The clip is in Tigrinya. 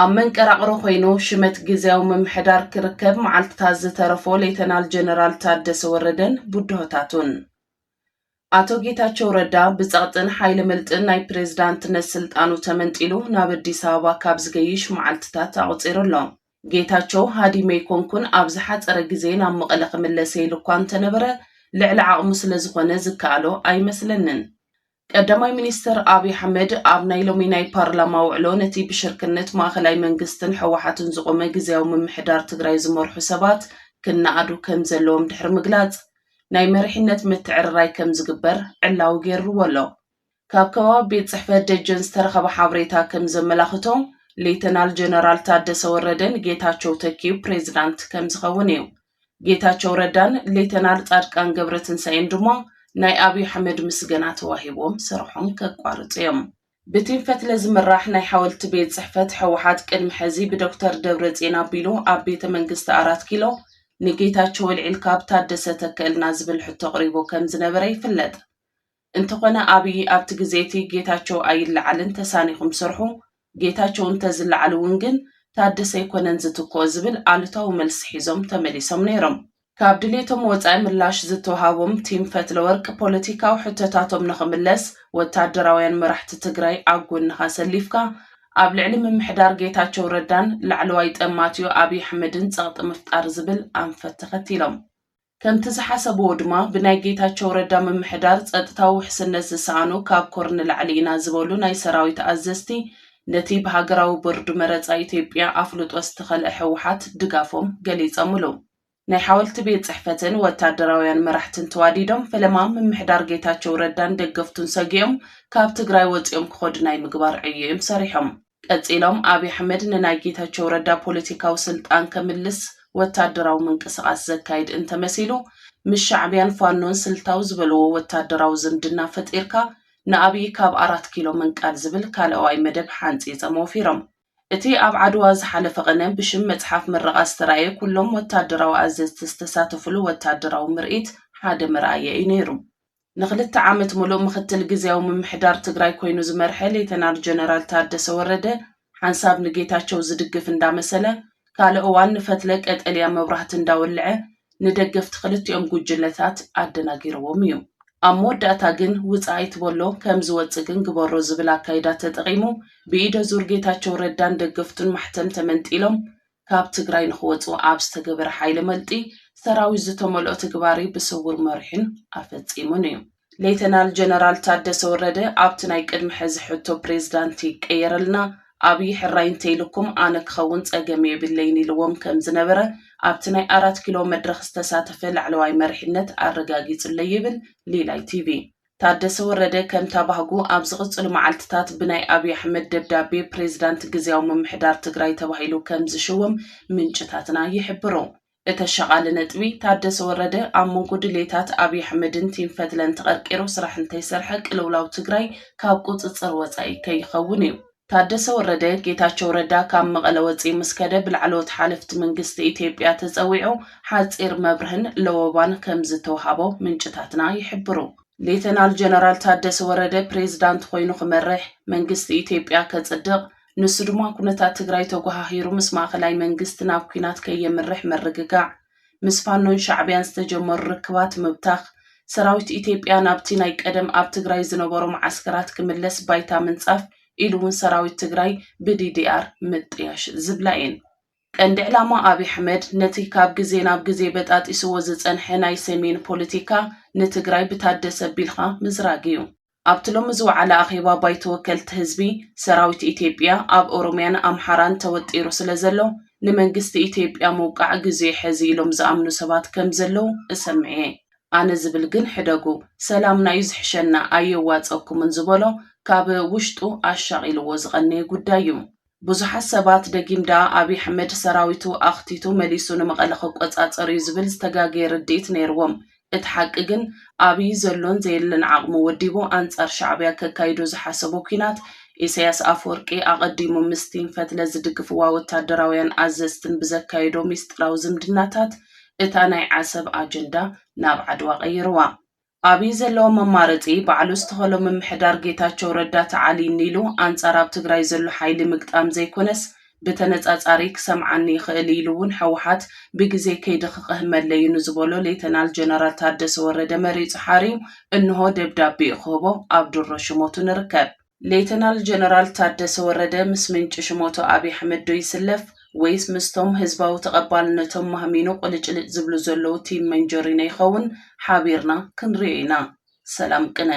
ኣብ መንቀራቕሮ ኮይኑ ሽመት ግዝያዊ ምምሕዳር ክርከብ መዓልትታት ዝተረፎ ሌተናል ጀነራል ታደሰ ወረደን ብድሆታቱን። ኣቶ ጌታቸው ረዳ ብጸቕጥን ሓይሊ መልጥን ናይ ፕሬዝዳንትነት ስልጣኑ ተመንጢሉ ናብ ኣዲስ ኣበባ ካብ ዝገይሽ መዓልትታት ኣቑጺሩ ኣሎ። ጌታቸው ሃዲመ ኣይኮንኩን ኣብ ዝሓጸረ ግዜ ናብ መቐለ ክምለስ ኢሉ እኳ እንተነበረ ልዕሊ ዓቕሙ ስለ ዝኾነ ዝከኣሎ ኣይመስለንን። ቀዳማይ ሚኒስትር ኣብይ ኣሕመድ ኣብ ናይ ሎሚ ናይ ፓርላማ ውዕሎ ነቲ ብሽርክነት ማእኸላይ መንግስትን ህወሓትን ዝቖመ ግዝያዊ ምምሕዳር ትግራይ ዝመርሑ ሰባት ክነኣዱ ከም ዘለዎም ድሕሪ ምግላጽ ናይ መሪሕነት ምትዕርራይ ከም ዝግበር ዕላዊ ገይርዎ ኣሎ። ካብ ከባቢ ቤት ጽሕፈት ደጀን ዝተረኸበ ሓበሬታ ከም ዘመላኽቶ ሌተናል ጀነራል ታደሰ ወረደ ንጌታቸው ተኪኡ ፕሬዝዳንት ከም ዝኸውን እዩ። ጌታቸው ረዳን ሌተናል ጻድቃን ገብረትንሳኤን ድማ ናይ ኣብይ ኣሕመድ ምስገና ተዋሂብዎም ስርሖም ከቋርጹ እዮም። ብቲም ፈትለ ዝምራሕ ናይ ሓወልቲ ቤት ጽሕፈት ህወሓት ቅድሚ ሕዚ ብዶክተር ደብረጽዮን ኣቢሉ ኣብ ቤተ መንግስቲ ኣራት ኪሎ ንጌታቸው ኣልዒልካ ኣብ ታደሰ ተከልና ዝብል ሕቶ ኣቕሪቡ ከም ዝነበረ ይፍለጥ። እንተኾነ ኣብይ ኣብቲ ግዜ እቲ ጌታቸው ኣይለዓልን ተሳኒኹም ስርሑ፣ ጌታቸው እንተዝለዓል እውን ግን ታደሰ ኣይኮነን ዝትክኦ ዝብል ኣሉታዊ መልሲ ሒዞም ተመሊሶም ነይሮም። ካብ ድሌቶም ወፃኢ ምላሽ ዝተውሃቦም ቲም ፈትለወርቅ ፖለቲካዊ ሕቶታቶም ንኽምለስ ወታደራውያን መራሕቲ ትግራይ ኣብ ጎንኻ ሰሊፍካ ኣብ ልዕሊ ምምሕዳር ጌታቸው ረዳን ላዕለዋይ ጠማትዮ ኣብይ ኣሕመድን ፀቕጢ ምፍጣር ዝብል ኣንፈት ተኸቲሎም። ከምቲ ዝሓሰብዎ ድማ ብናይ ጌታቸው ረዳ ምምሕዳር ፀጥታዊ ውሕስነት ዝሰኣኑ ካብ ኮር ንላዕሊ ኢና ዝበሉ ናይ ሰራዊት ኣዘዝቲ ነቲ ብሃገራዊ ቦርድ መረፃ ኢትዮጵያ ኣፍልጦ ዝተኸልአ ህወሓት ድጋፎም ገሊፆምሉ። ናይ ሓወልቲ ቤት ፅሕፈትን ወታደራውያን መራሕትን ተዋዲዶም ፈለማ ምምሕዳር ጌታቸው ረዳን ደገፍቱን ሰጊኦም ካብ ትግራይ ወፂኦም ክኸዱ ናይ ምግባር ዕዮ እዮም ሰሪሖም። ቀጺሎም ኣብይ ኣሕመድ ንናይ ጌታቸው ረዳ ፖለቲካዊ ስልጣን ከምልስ ወታደራዊ ምንቅስቓስ ዘካይድ እንተመሲሉ ምስ ሻዕብያን ፋኖን ስልታዊ ዝበልዎ ወታደራዊ ዝምድና ፈጢርካ ንኣብይ ካብ ኣራት ኪሎ ምንቃል ዝብል ካልኣዋይ መደብ ሓንጺጾም ወፊሮም። እቲ ኣብ ዓድዋ ዝሓለፈ ቐነ ብሽም መጽሓፍ ምረቓ ዝተራእየ ኩሎም ወታደራዊ ኣዘዝቲ ዝተሳተፍሉ ወታደራዊ ምርኢት ሓደ መርኣየ እዩ ነይሩ። ንኽልተ ዓመት ሙሉእ ምኽትል ግዝያዊ ምምሕዳር ትግራይ ኮይኑ ዝመርሐ ሌተናል ጀነራል ታደሰ ወረደ ሓንሳብ ንጌታቸው ዝድግፍ እንዳመሰለ ካልእ እዋን ንፈትለ ቀጠልያ መብራህቲ እንዳወልዐ ንደገፍቲ ክልቲኦም ጉጅለታት ኣደናጊርዎም እዩ። ኣብ መወዳእታ ግን ውፃእ ኣይትበሎ ከም ዝወፅእ ግን ግበሮ ዝብል ኣካይዳ ተጠቒሙ ብኢደ ዙር ጌታቸው ረዳን ደገፍቱን ማሕተም ተመንጢሎም ካብ ትግራይ ንኽወፁ ኣብ ዝተገበረ ሓይሊ መልጢ ሰራዊት ዝተመልኦ ትግባሪ ብስውር መሪሑን ኣፈፂሙን እዩ። ሌተናል ጀነራል ታደሰ ወረደ ኣብቲ ናይ ቅድሚ ሕዚ ሕቶ ፕሬዝዳንት ይቀየረልና ኣብይ ሕራይ እንተይልኩም ኣነ ክኸውን ፀገም የብለይን ኢልዎም ከም ዝነበረ ኣብቲ ናይ ኣራት ኪሎ መድረኽ ዝተሳተፈ ላዕለዋይ መሪሕነት ኣረጋጊፁለይ ይብል ሊላይ ቲቪ። ታደሰ ወረደ ከምታ ባህጉ ኣብ ዝቕጽሉ መዓልትታት ብናይ ኣብይ ኣሕመድ ደብዳቤ ፕሬዝዳንት ግዝያዊ ምምሕዳር ትግራይ ተባሂሉ ከም ዝሽወም ምንጭታትና ይሕብሩ። እተሻቓሊ ነጥቢ ታደሰ ወረደ ኣብ መንጎ ድሌታት ኣብይ ኣሕመድን ቲም ፈትለን ተቐርቂሩ ስራሕ እንተይሰርሐ ቅልውላው ትግራይ ካብ ቁፅፅር ወፃኢ ከይኸውን እዩ። ታደሰ ወረደ ጌታቸው ረዳ ካብ መቐለ ወፂኡ ምስ ከደ ብላዕለዎት ሓለፍቲ መንግስቲ ኢትዮጵያ ተፀዊዑ ሓፂር መብርህን ለወባን ከም ዝተውሃቦ ምንጭታትና ይሕብሩ። ሌተናል ጀነራል ታደሰ ወረደ ፕሬዝዳንት ኮይኑ ክመርሕ መንግስቲ ኢትዮጵያ ከፅድቕ ንሱ ድማ ኩነታት ትግራይ ተጓሃሂሩ ምስ ማእኸላይ መንግስቲ ናብ ኲናት ከየምርሕ ምርግጋዕ ምስ ፋኖን ሻዕብያን ዝተጀመሩ ርክባት ምብታኽ ሰራዊት ኢትዮጵያ ናብቲ ናይ ቀደም ኣብ ትግራይ ዝነበሮ መዓስከራት ክምለስ ባይታ ምንፃፍ ኢሉ እውን ሰራዊት ትግራይ ብዲዲኣር ምጥያሽ ዝብላ እየን። ቀንዲ ዕላማ ኣብይ ኣሕመድ ነቲ ካብ ግዜ ናብ ግዜ በጣጢስዎ ዝጸንሐ ናይ ሰሜን ፖለቲካ ንትግራይ ብታደሰ ኣቢልካ ምዝራግ እዩ። ኣብቲ ሎሚ ዝወዓለ ኣኼባ ባይቶ ወከልቲ ህዝቢ፣ ሰራዊት ኢትዮጵያ ኣብ ኦሮምያን ኣምሓራን ተወጢሩ ስለ ዘሎ፣ ንመንግስቲ ኢትዮጵያ ምውቃዕ ግዜኡ ሕዚ ኢሎም ዝኣምኑ ሰባት ከም ዘለዉ እሰምዕ እየ። ኣነ ዝብል ግን ሕደጉ፣ ሰላምና እዩ ዝሕሸና ኣየዋጸኩምን ዝበሎ ካብ ውሽጡ ኣሻቒልዎ ዝቐነየ ጉዳይ እዩ። ብዙሓት ሰባት ደጊም ደኣ ኣብይ ኣሕመድ ሰራዊቱ ኣኽቲቱ መሊሱ ንመቐለ ክቆጻጸር እዩ ዝብል ዝተጋገየ ርድኢት ነይርዎም። እቲ ሓቂ ግን ኣብይ ዘሎን ዘየለን ዓቕሙ ወዲቡ ኣንጻር ሻዕብያ ከካይዶ ዝሓሰቦ ኲናት ኢሳያስ ኣፈወርቂ ኣቐዲሙ ምስ ቲም ፈትለ ዝድግፍዋ ወታደራውያን ኣዘዝትን ብዘካየዶ ሚስጥራዊ ዝምድናታት እታ ናይ ዓሰብ ኣጀንዳ ናብ ዓድዋ ቀይርዋ። ኣብይ ዘለዎ መማረፂ ባዕሉ ዝተኸሎ ምምሕዳር ጌታቸው ረዳ ተዓሊኒ ኢሉ ኣንፃር ኣብ ትግራይ ዘሎ ሓይሊ ምግጣም ዘይኮነስ ብተነጻጻሪ ክሰምዓኒ ይኽእል ኢሉ እውን ህወሓት ብግዜ ከይዲ ክቕህመለይ እዩ ንዝበሎ ሌተናል ጀነራል ታደሰ ወረደ መሪጹ ሓርዩ እንሆ ደብዳቤኡ ክህቦ ኣብ ድሮ ሽሞቱ ንርከብ። ሌተናል ጀነራል ታደሰ ወረደ ምስ ምንጪ ሽሞቱ ኣብይ ኣሕመድ ዶ ይስለፍ ወይስ ምስቶም ህዝባዊ ተቐባልነቶም ማህሚኑ ቁልጭልጭ ዝብሉ ዘለዉ ቲም መንጀሪኖ ይኸውን? ሓቢርና ክንሪኦ ኢና። ሰላም ቅነ።